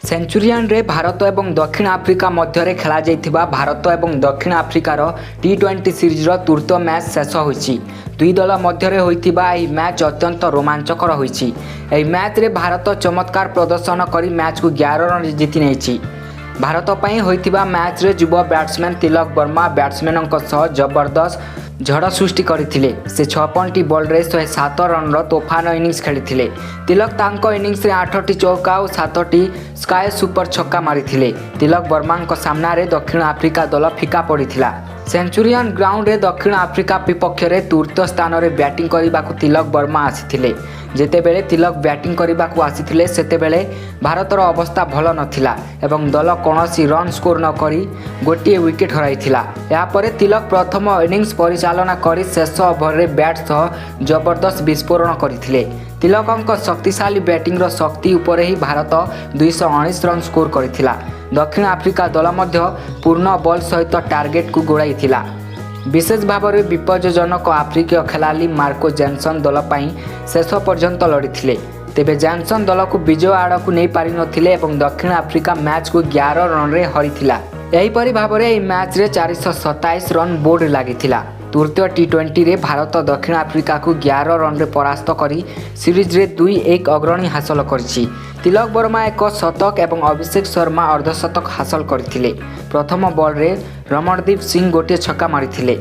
ସେଞ୍ଚୁରିଆନରେ ଭାରତ ଏବଂ ଦକ୍ଷିଣ ଆଫ୍ରିକା ମଧ୍ୟରେ ଖେଳାଯାଇଥିବା ଭାରତ ଏବଂ ଦକ୍ଷିଣ ଆଫ୍ରିକାର ଟି-20 ସିରିଜର ତୃତୀୟ ମ୍ୟାଚ୍ ଶେଷ ହୋଇଛି। ଦୁଇ ଦଳ ମଧ୍ୟରେ ହୋଇଥିବା ଏହି ମ୍ୟାଚ୍ ଅତ୍ୟନ୍ତ ରୋମାଞ୍ଚକର ହୋଇଛି। ଏହି ମ୍ୟାଚ୍ରେ ଭାରତ ଚମତ୍କାର ପ୍ରଦର୍ଶନ କରି ମ୍ୟାଚ୍କୁ 11 ରନରେ ଜିତି ନେଇଛି। ଭାରତ ପାଇଁ ହୋଇଥିବା ମ୍ୟାଚ୍ରେ ଯୁବ ବ୍ୟାଟ୍ସମ୍ୟାନ୍ ତିଲକ ବର୍ମା ବ୍ୟାଟ୍ସମ୍ୟାନଙ୍କ ସହ ଜବରଦସ୍ତ ଝଡ଼ ସୃଷ୍ଟି କରିଥିଲେ। ସେ 56ଟି ବଲ୍ରେ 107 ରନ୍ର ତୋଫାନ ଇନିଂସ ଖେଳିଥିଲେ। ତିଲକ ତାଙ୍କ ଇନିଂସରେ ଆଠଟି ଚୌକା ଓ ସାତଟି ସ୍କୋୟାର ସୁପର ଛକା ମାରିଥିଲେ। ତିଲକ ବର୍ମାଙ୍କ ସାମ୍ନାରେ ଦକ୍ଷିଣ ଆଫ୍ରିକା ଦଳ ଫିକା ପଡ଼ିଥିଲା। ସେଞ୍ଚୁରିଆନ୍ ଗ୍ରାଉଣ୍ଡରେ ଦକ୍ଷିଣ ଆଫ୍ରିକା ବିପକ୍ଷରେ ତୃତୀୟ ସ୍ଥାନରେ ବ୍ୟାଟିଂ କରିବାକୁ ତିଲକ ବର୍ମା ଆସିଥିଲେ। ଯେତେବେଳେ ତିଲକ ବ୍ୟାଟିଂ କରିବାକୁ ଆସିଥିଲେ, ସେତେବେଳେ ଭାରତର ଅବସ୍ଥା ଭଲ ନଥିଲା ଏବଂ ଦଳ କୌଣସି ରନ୍ ସ୍କୋର ନକରି ଗୋଟିଏ ୱିକେଟ୍ ହରାଇଥିଲା। ଏହାପରେ ତିଲକ ପ୍ରଥମ ଇନିଂସ ପରିଚାଳନା କରି ଶେଷ ଓଭରରେ ବ୍ୟାଟ୍ ସହ ଜବରଦସ୍ତ ବିସ୍ଫୋରଣ କରିଥିଲେ। ତିଲକଙ୍କ ଶକ୍ତିଶାଳୀ ବ୍ୟାଟିଂର ଶକ୍ତି ଉପରେ ହିଁ ଭାରତ 219 ରନ୍ ସ୍କୋର କରିଥିଲା। ଦକ୍ଷିଣ ଆଫ୍ରିକା ଦଳ ମଧ୍ୟ ପୂର୍ଣ୍ଣ ବଲ୍ ସହିତ ଟାର୍ଗେଟକୁ ଗୋଡ଼ାଇଥିଲା। ବିଶେଷ ଭାବରେ ବିପଜ୍ଜନକ ଆଫ୍ରିକୀୟ ଖେଳାଳି ମାର୍କୋ ଜେନସନ୍ ଦଳ ପାଇଁ ଶେଷ ପର୍ଯ୍ୟନ୍ତ ଲଢ଼ିଥିଲେ। ତେବେ ଜେନସନ୍ ଦଳକୁ ବିଜୟ ଆଡ଼କୁ ନେଇପାରିନଥିଲେ ଏବଂ ଦକ୍ଷିଣ ଆଫ୍ରିକା ମ୍ୟାଚ୍କୁ 11 ରନ୍ରେ ହରିଥିଲା। ଏହିପରି ଭାବରେ ଏହି ମ୍ୟାଚ୍ରେ 427 ରନ୍ ବୋର୍ଡ ଲାଗିଥିଲା। ତୃତୀୟ ଟି-20ରେ ଭାରତ ଦକ୍ଷିଣ ଆଫ୍ରିକାକୁ 11 ରନ୍ରେ ପରାସ୍ତ କରି ସିରିଜରେ 2-1 ଅଗ୍ରଣୀ ହାସଲ କରିଛି। ତିଲକ ବର୍ମା ଏକ ଶତକ ଏବଂ ଅଭିଷେକ ଶର୍ମା ଅର୍ଦ୍ଧଶତକ ହାସଲ କରିଥିଲେ। ପ୍ରଥମ ବଲ୍ରେ ରମଣଦୀପ ସିଂ ଗୋଟିଏ ଛକା ମାରିଥିଲେ।